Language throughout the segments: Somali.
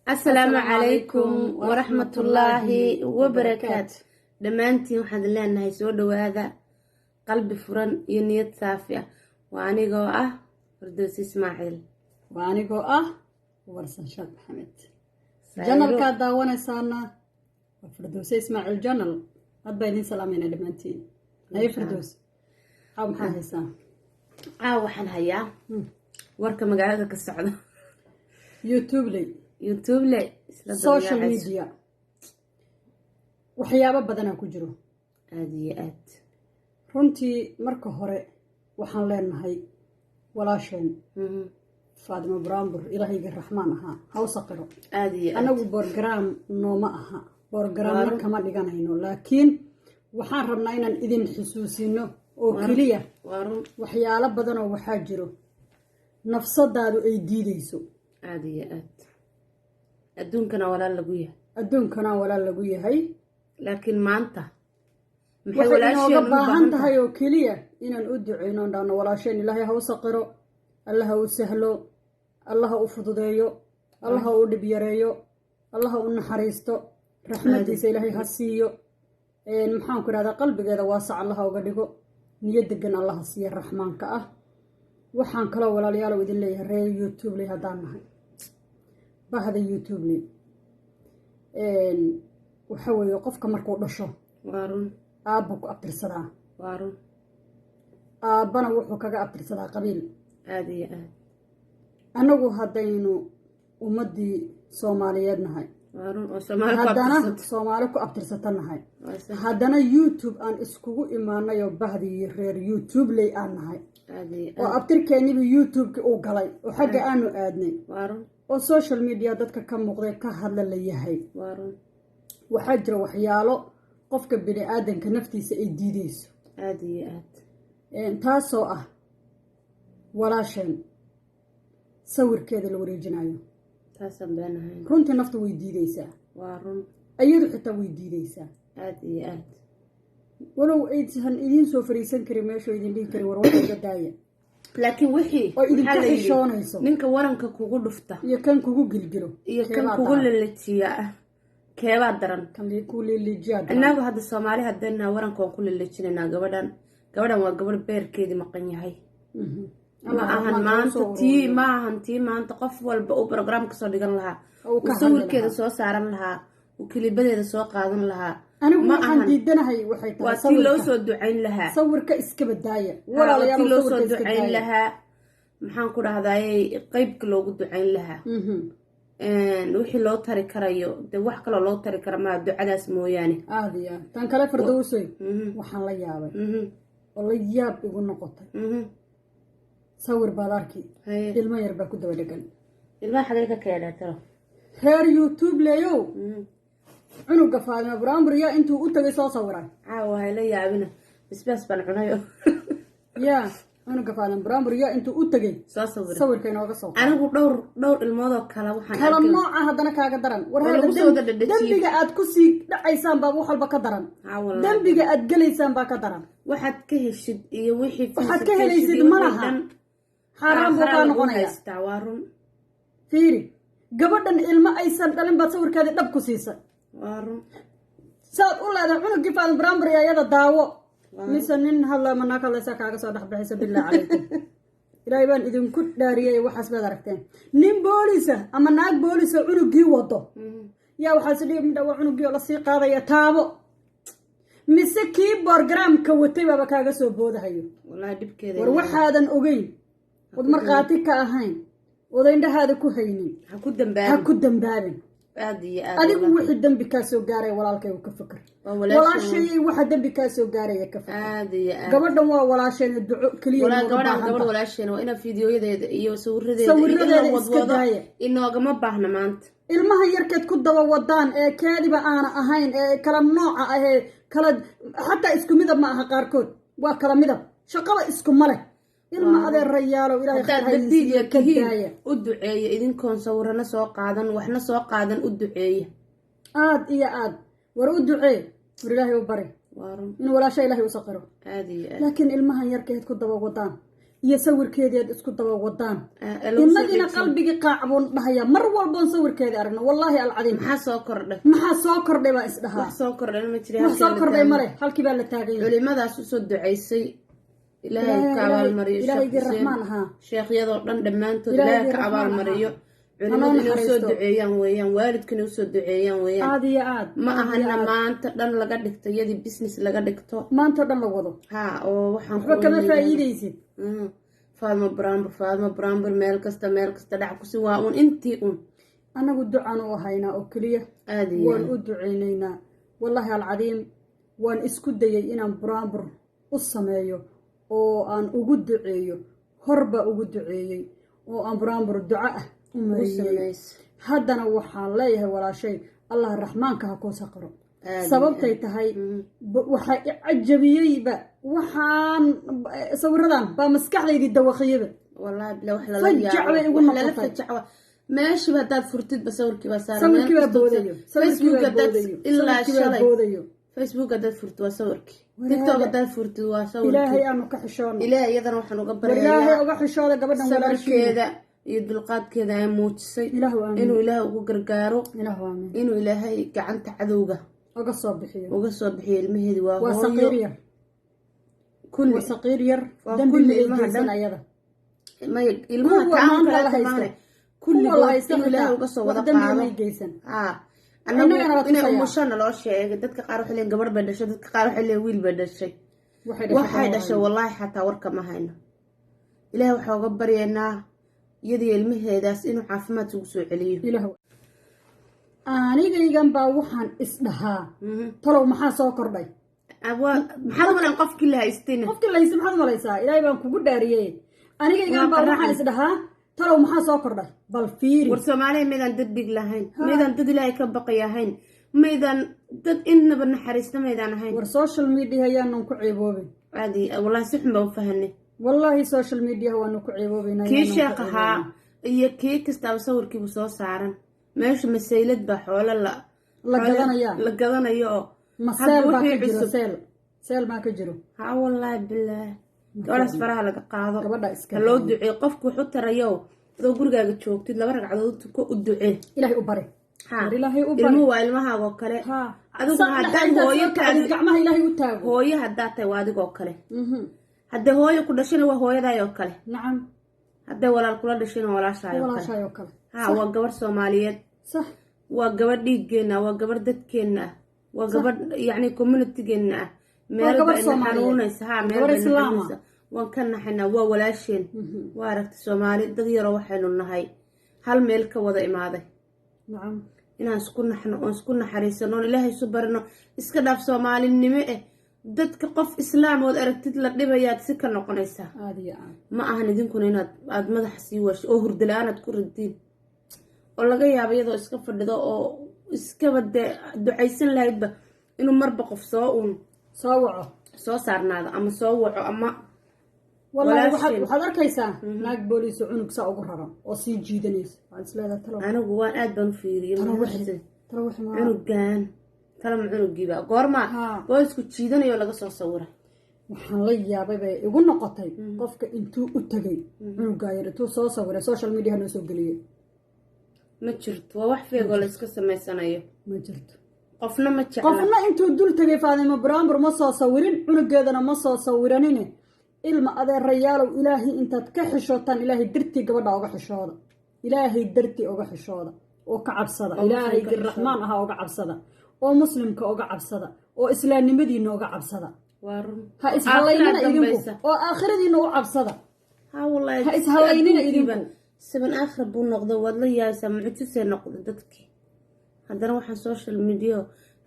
Asalaamu calaykum waraxmatullaahi wabarakaatu. Dhammaantiin waxaan leenahay soo dhawaada, qalbi furan iyo niyad saafi ah. Waa anigoo ah Fardowsi Ismaaciil. Waa anigoo ah Warsan Sheekh Maxamed. Channelkaad daawanaysaana waa Fardowse Ismaaciil Channel. Had baa idiin salaamayna dhammaantiin. Haye Fardows, caaw maxaa haysaa? Caaw waxaan hayaa warka magaalada ka socda. YouTubeley. YouTubeley. Social media waxyaabo badanaa ku jiro. Aada iyo aad. Runtii marka hore waxaan leenahay walaasheen Faadimo Buraanbur, Ilaahayga Raxmaan ahaa ha u saqiro. Aada iyo aad. Anagu program nooma aha, programna kama dhiganayno, laakiin waxaan rabnaa inaan idin xusuusino oo keliya. Waa run. Waxyaalo badanoo waxaa jiro nafsadaadu ay diideyso. Aada iyo aad. Adduunkana walaal lagu yahay. Adduunkana walaal lagu yahay. Laakiin maanta maxay waxay inooga walaasheen u baahan tahay oo keliya inaan u duceyno, dhahno walaasheen Ilaahay ha u saqiro, Alla ha u sahlo, Alla ha u fududeeyo, Alla ha u dhib yareeyo, Alla ha u naxariisto, raxmadiisa Ilaahay ha siiyo. Maxaan ku idhahdaa, qalbigeeda waasac Allaha uga dhigo, niyad degan Allaha siiya Raxmaanka ah. Waxaan kaloo walaalayaalow idin leeyahay, reer YouTubeley haddaan nahay, bahda YouTubeley, waxa weeye qofka markuu dhasho Waa run. aabbu ku abtirsadaa. Waa run. Aabbana wuxuu kaga abtirsadaa qabiil. Aada iyo aad. Annagu haddaynu ummaddii Soomaaliyeed nahay, Waa run oo Soomaali ku haddana abtirsato. Soomaali ku abtirsata nahay, Waa sax. haddana YouTube aan iskugu imaanay oo bahdii reer YouTubeley aan nahay, Aada iyo oo aad. abtirkeeniba YouTube-ki uu galay oo xagga aanu aadnay, Waa run. oo social media dadka ka muuqday ka hadla la yahay, Waa run. waxaa jira waxyaalo qofka bini aadanka naftiisa ay diideyso. Aada iyo aad. Taasoo ah walaasheen sawirkeeda la wareejinayo. Taasaan been ahayn. Runtii nafta way diideysaa. Waa run. Iyadu xitaa way diideysaa. Aada iyo aad. Walow aysan idiin soo fariisan karin meeshoo idin dhihi karin war wax iga daaya, Laakiin wixii oo idinka maxaa la yidhi? xishoonayso. Ninka waranka kugu dhufta iyo kan kugu gilgilo iyo kan keebaa kugu daran? lalajiya keebaa daran? Kan ku liilijiyaa daran. Innagu hadda Soomaali haddana waranka waan ku lalajinaynaa gabadhan. Gabadhan waa gabadh beerkeedii maqan yahay. Ma ahan maanta tii, ma ahan tii maanta qof walba uu program kasoo dhigan lahaa, Oo uu ka uu hadli sawirkeeda lahaa. soo saaran lahaa, uu kilibadeeda soo qaadan lahaa. Anigu Ma waxaan ahan. diidanahay waxay Waa tahay tii loo sawirka soo ducayn lahaa. Sawirka iska badaaya. Waa Walaalayaal, tii loo soo sawirka iska ducayn daaya. lahaa. Maxaan ku dhahdaayey, qeybka loogu ducayn lahaa, wixii loo tari karayo dee wax kaloo loo tari kara maa ducadaas mooyaane. Aada iyo aad. Tan kale, Fardowsoy, waxaan la yaabay oo la yaab igu noqotay, sawir baad arki, ilmo yar baa ku daba dhegan. Ilmaha xagee ka keenay talo? Reer YouTube leeyow, cunuga Faadima Buraanbur yaa intuu u tagay soo sawiray? Caawa hayla yaabina, basbaas baan cunayo. Yaa cunuga Faadima Buraanbur yaa intuu u tagay soo sawiray? Sawirka inooga soo qaaday. Anigu dhowr dhowr ilmoodoo kale waxaan Kala arkay nooca haddana kaaga daran war oo hada lagu soo wada dhadhajiyey. Dembiga aad kusii dhacaysaan baa wax walba ka daran. Haa, wallaahi. Dembiga aad gelaysaan baa ka daran. Waxaad ka heshid iyo wixii Waxaad ka fiisad helaysid heshid iyo ma wixii laha. dhan Xaaraan buu aakhira kaa lagu noqonaya. haystaa, waa run. Fiiri, gabadhan ilmo aysan dhalin baad sawirkeedii dhab ku siisay. Waa run. Saad u leedahay cunugii Faadima Buraanbur ayada daawo, mise nin hadla ma naag hadlaysaa kaaga soo dhex bixisa? Billah calaykum, Ilaahay baan idinku dhaariyay, waxaas baad aragteen. Nin boolisa ama naag boolisa cunugii wado yaa waxaas dhihi midha waa cunugii oo lasii qaadaya taabo, mise kii programka watay baaba kaaga soo boodahayo. Wallaahi dhibkeeda. War waxaadan ogeyn ood markhaati ka ahayn ood indhahaada ku haynin ha ku ha dambaabin. ku dambaabin. Aada iyo aad. Adigu wixii dembi kaa soo gaaraya walaalkay ka fikir. Waa walaashay. Walaashayay, waxa dembi kaa soo gaaraya ka fikir. Aada iyo aad. Gabadhan waa walaasheen, duco keliya Walaa inooga gabadhan baahan gabadh tahay. walaasheena waa inaa fiidiyoyadeeda iyo sawiradeeda iyo in Sawiradeeda la iska wadwado daaya. inoogama baahna maanta. Ilmaha yarkeed ku daba wadaan ee keediba aana ahayn, ee kala nooca ah, ee kala xataa isku midab ma aha, qaarkood waa kala midab, shaqaba iskuma leh. Ilma adeerayaalow, Ilaahay Haddaad khayr ha idin dambiiga siiyo, ka tihiin daaya. u duceeya idinkoon sawirana soo qaadan, waxna soo qaadan, u duceeya. Aad iyo aad. War u ducee, war Ilaahay u bari Waa run. inuu walaasha Ilaahay u saqiro. Aada iyo aad. Laakiin ilmahan yarkeed ku daba wadaan Iyo sawirkeedii aad isku daba wadaan. Ee lagu soo Inagina dhejiyey. Qalbigii qaac buun dhahayaa mar walboon sawirkeedii aragno, wallaahi alcadiim. Maxaa soo kordhay? Maxaa soo kordhay baa isdhahaa. Wax soo kordhay ma jira. Wax soo kordhay male, halkii baa la taagan yahay. Culimadaas usoo ducaysay, Ilaahay ka abaalmariyo. Sheekh Ilaahygii Xuseen, raxmaan ahaa. Sheekhyadoo dhan dhammaantood Ilaahygii Ilaahay ka raxmaan abaalmariyo. ahaa. Culimadu Hanoo inay usoo naxariisto. duceeyaan weeyaan, waalidkana usoo duceeyaan weeyaan. Aad iyo aad. Ma Aad iyo ahana aad. maanta dhan laga dhigto iyadii business laga dhigto. Maanta oo dhan la wado. Ha, oo waxaan Waxba kama faa'iidaysid. Faadmo Brambur, Faadmo Brambur, meel kasta, meel kasta dhac kusi, waa uun intii un. Annagu ducaan u ahaynaa oo keliya. Aad iyo Waan aad. u ducaynaynaa, wallaahi alcadiim. Waan isku dayay inaan buraanbur u sameeyo oo aan ugu duceeyo, horbaa ugu duceeyey oo aan buraanbur duco ah u U mariyey. samaysa. Haddana waxaan leeyahay, walaashay, Allah raxmaanka ha kuu saqiro. Aad iyo Sababtay aad. tahay, waxaa i cajabiyeyba waxaan sawiradan baa maskaxdaydii dawaqiyaba. Wallaahi bila wax lala Fajac yaabo, bay igu wax lala noqotay. fajac meeshiba haddaad furtidba sawirkii baa saaran. Sawirkii Meel baa kastoo boodayo, sawirkii Facebook baa haddaad boodayo, ilaa sawirkii baa shalay boodayo. Facebook haddaad furtid waa sawirkii. Walaal. TikTok haddaad furtid waa sawirkii. Ilaahay aanu ka xishoonno. Ilaahay iyadana waxaan uga War Ilaahay baryayaa uga xishooda gabadhan walaashiina. sabarkeeda iyo dulqaadkeeda ay muujisay Ilaahu aamin. inuu Ilaahay ugu gargaaro, Ilaahu aamin. inuu Ilaahay gacanta cadowga uga soo bixiyo. Uga soo bixiyo ilmaheedi. Waa Waa hooyo. saqiir yar. Kulli Waa saqiir yar. Waa Dambi kulli ma ay ilmaha geysan dhan. ayada. Maya, ilmaha Kuwa taan maanta kale la haysto. tamaane Kuwa la kulligood haysto inuu Ilaahay xitaa uga soo wax wada dambi qaado. may geysan. Haa, anagu Innagana waa inay tusayaa. umushana loo sheegay. Dadka qaar waxay leeyihin gabar bay dhashay, dadka qaar waxay leeyihin wiil bay dhashay. Waxay dhashay. Waxay dhashay, wallaahi xataa warka ma hayno. Ilaahay waxaa uga baryaynaa iyadiyo ilmaheedaas inuu caafimaad ugu soo celiyo. Ilaahu, anigaygan baa waxaan isdhahaa, talow maxaa soo kordhay? Maxaad u malan qofkii la haystayna? Qofkii la haysta maxaad umalaysaa? Ilaahay baan kugu dhaariyey, anigaygan Waa baa qaraxan. waxaan isdhahaa, talow maxaa soo kordhay? Bal fiiri. War Soomaaliya, maydaan dad dhig lahayn? Maydaan dad Ilaahay ka baqay ahayn? Maydaan dad innaba naxariista maydaan ahayn? War social media ayaanan ku ceeboobin. Caadi, wallahi si xun baan u fahanay. Wallaahi social media waanu ku ceeboobayna. Kii sheekh ahaa iyo kii kastaaba sawirkiibu soo saaran meesha. Masaylad baa xoolo la La xoolo gadanayaa. La gadanayo oo Ma hadda sale baa ka wixii jiro? cusub. Sale, sale maa ka jiro? Haa, wallaahi bilaahi, gabadhaas faraha laga qaado. Gabadha iska Ha loo duceeyo. Qofku wuxu tarayow, adoo gurigaaga joogtid laba ragcadood tuko, u ducee. Ilaahay u bari. Ha. War Ilaahay u bari. Ilmuhu waa ilmahaagoo kale. Adigu Sax haddaad intaad hooyo soo kacdid, gacmaha Ilaahay u taago. Hooyo haddaad tahay waa adigoo kale. Haddee hooyo ku dhashana waa hooyadaayoo kale. Hadday walaal kula dhashana waa walaashaayoo kale. Walaashaayoo kale. Ha, waa gabarh Soomaaliyeed. Waa gabadh dhiiggeena, waa gabadh dadkeenna ah, waa gabadh yacni communitygeenna ah. Meel Gabar ba ina Soomaaliyeed. xanuunaysa. Ha, meel Gabar ba ina Islaam ah. xanuunaysa. Waan ka naxaynaa, waa walaasheen. Waa aragtay, Soomaali dad yaroo waxaynu nahay hal meel ka wada imaaday. Inaan isku naxno oon isku naxariisano oon Ilaahay isu barino, iska dhaaf Soomaalinimo eh, dadka qof Islaam ood aragtid la dhibayaad si ka noqonaysaa. Aada iyo aad. Ma ahan idinkuna inaad aada madaxa sii waasho oo hurdo la-aan aad ku ridiin, oo laga yaabo iyadoo iska fadhido oo iskaba dee ducaysan lahaydba inuu marba qof soo uun soo waco, soo saarnaado ama soo waco ama Wallahi waxaad Walaasheen. waxaad arkaysaa naag booliis oo cunug saa ugu raran oo sii jiidanaysa. Waxaad isleedahay, talo Anigu waan aad baan u fiiriyey. Talo wixii, talo wixii ma Cunugan talama cunugiiba goormaa boolisku jiidanayo laga soo sawira? Waxaan la yaabay bay igu noqotay, qofka intuu u tagay cunugaa yar, intuu soo sawiray, social media noo soo geliyey. Ma jirto, waa wax feegoo la iska samaysanayo. Ma jirto. Qofna ma jecla. Qofna intuu dul tagay Faadimo Brambur ma soo sawirin, cunugeedana ma soo sawiranine. Ilma adeerayaalow, Ilaahay intaad ka xishootaan, Ilaahay dartii gabadha uga xishooda, Ilaahay dartii uga xishooda oo ka cabsada. Oo Ilaahay muslimka raxmaan ahaa uga cabsada, oo muslimka uga cabsada, oo islaamnimadiina uga cabsada. Waa run. Ha ishalaynina Aakhiraad idinku dambaysa. oo aakhiradiina u cabsada. Ha, wallaahi. Ha ishallaynina Adduunkiiba idinku. Seven aakhir buu noqdo, waad la yaabaysaa, mucjisay noqday dadkii. Haddana waxaan social media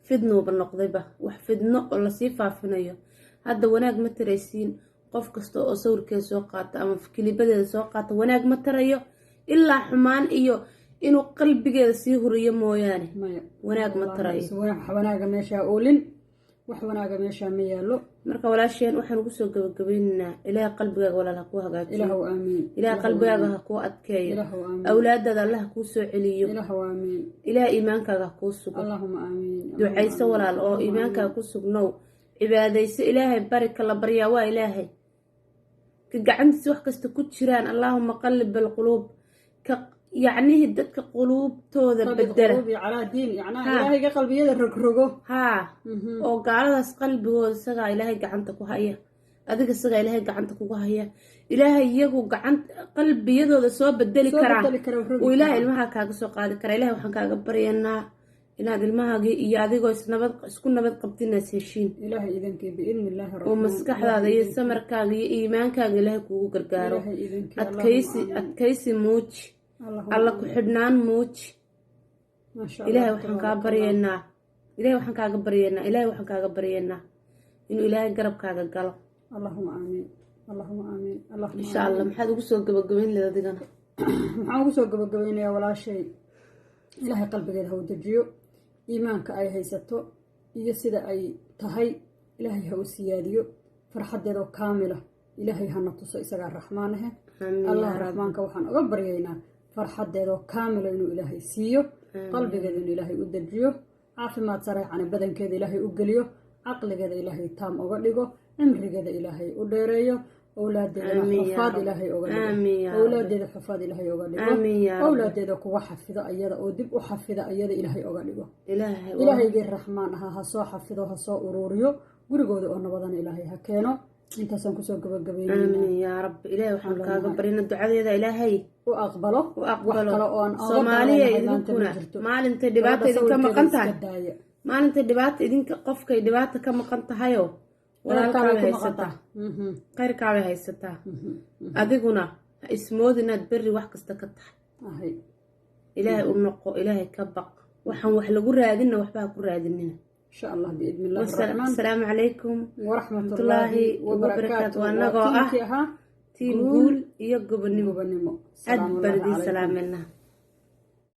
fidnowba noqdayba, wax fidno oo lasii faafinayo. Hadda wanaag ma taraysiin. Qof kasta oo sawirkeeda soo qaata ama kilibadeeda soo qaata wanaag ma tarayo, ilaa xumaan iyo inuu qalbigeeda sii huriyo mooyaane. Maya. Wanaag ma tarayo. Wax wanaaga meeshaa oolin, wax wanaaga meeshaa ma yaallo. Marka walaasheen waxaan ugu soo gabagabaynaynaa, Ilaahay qalbigaaga walaal ha kuu hagaajiyo. Ilaahow aamiin. Ilaahay qalbigaaga ha kuu adkeeyo. Ilaahow aamiin. Awlaadaada Allah ha kuu soo celiyo. Ilaahow aamiin. Ilaahay iimaankaaga ha kuu sugo. Allahuma aamiin. Ducayso walaal, oo iimaankaaga ku sugnow, cibaadayso, Ilaahay bari. Kala baryaa waa Ilaahay. Ka gacantiisa wax kasta ku jiraan, allaahuma qallib alquluub, ka yacnihii dadka quluubtooda bedela. Quluubi calaa diin, yacnaa Ilaahayga qalbiyada rogrogo. Haa, oo gaaladaas qalbigooda isagaa Ilaahay gacanta ku haya, adiga isagaa Ilaahay gacanta kugu haya. Ilaahay iyagu gacan qalbiyadooda soo bedeli soo karaa bedeli kara, rogi uu Ilaahay karaa. Ilmaha kaaga soo qaadi karaa. Ilahay waxaan kaaga baryanaa inaad ilmahaagii iyo adigoo isnabad isku nabad qabtin inaad heshiin. Ilaahay idankii, biidni Illaahi oo raxmaan. Maskaxdaada iyo samarkaaga iyo iimaankaaga Ilaahay kugu gargaaro. Ilaahay idankii. Adkaysi, adkaysi muuji. Allahumma. Alla ku xidhnaan muuji. Maasha Allah. Ilaahay waxaan kaa baryaynaa, Ilaahay waxaan kaaga baryaynaa, Ilaahay waxaan kaaga baryaynaa inuu Ilaahay garabkaaga galo. Allahuma aamiin, allahuma aamiin, allahuma. Insha Allah, maxaad ugu soo gabagabayn leed adigana? Waxaan ugu soo gabagabaynayaa walaashay, Ilaahay qalbigeeda ha u dejiyo, iimaanka ay haysato iyo sida ay tahay Ilaahay ha u siyaadiyo, farxaddeeda oo kaamila Ilaahay hana tuso, isagaa raxmaan ahe. Aamiin. Allah yaa Rabbi. Raxmaanka waxaan uga baryaynaa farxaddeeda oo kaamila inuu Ilaahay siiyo, qalbigeeda inuu Ilaahay u dejiyo, caafimaad sareecana badankeeda Ilaahay u geliyo, caqligeeda Ilaahay taam uga dhigo, cimrigeeda Ilaahay u dheereeyo, owlaadeedana Aamiin yaa xufaad Rabbi. Ilaahay uga dhigo. Aamiin yaa Rabbi. Owlaadeeda xufaad Ilaahay uga dhigo. Aamiin yaa Rabbi. Owlaadeeda kuwa xafido ayada oo dib u xafida ayada Ilaahay uga dhigo. Ilaahay Ilaahaygii raxmaan ahaa ha soo xafido, ha soo uruuriyo gurigooda oo nabadana Ilaahay ha keeno. Intaasaan kusoo gabagabeyneyna. Aamiin yaa Rabbi. Ilaahay waxaan kaaga baryana ducadeeda Ilaahay u aqbalo. U Wax aqbalo. kale oo aan oga Soomaaliya daalanahay maanta ma idinkuna jirto. maalintay dhibaata Gabadha idinka maqan sawirkeeda tahay, iska daaya. maalintay dhibaata idinka qofkay dhibaata ka maqan tahayoo Walaalkaabay walaalkaabay ku maqan haysataa tahay. Khayrkaabay haysataa. Adiguna ha ismoodi inaad berri wax kasta ka tahay. Ahay. Ilaahay u noqo, Ilaahay ka baq. Waxaan wax lagu raadinna waxba ha ku raadinina. Insha Allah, biidni Illahi raxmaan. Asalaamu calaykum waraxmatullaahi waraxmatullaahi wabarakaatu. wabarakaatu. Waa anagoo ah tiimkii ahaa tiim Guul iyo Gobonimo. Gobonimo. Aad baan Salaamullaahi idiin calaykum. salaameynaa.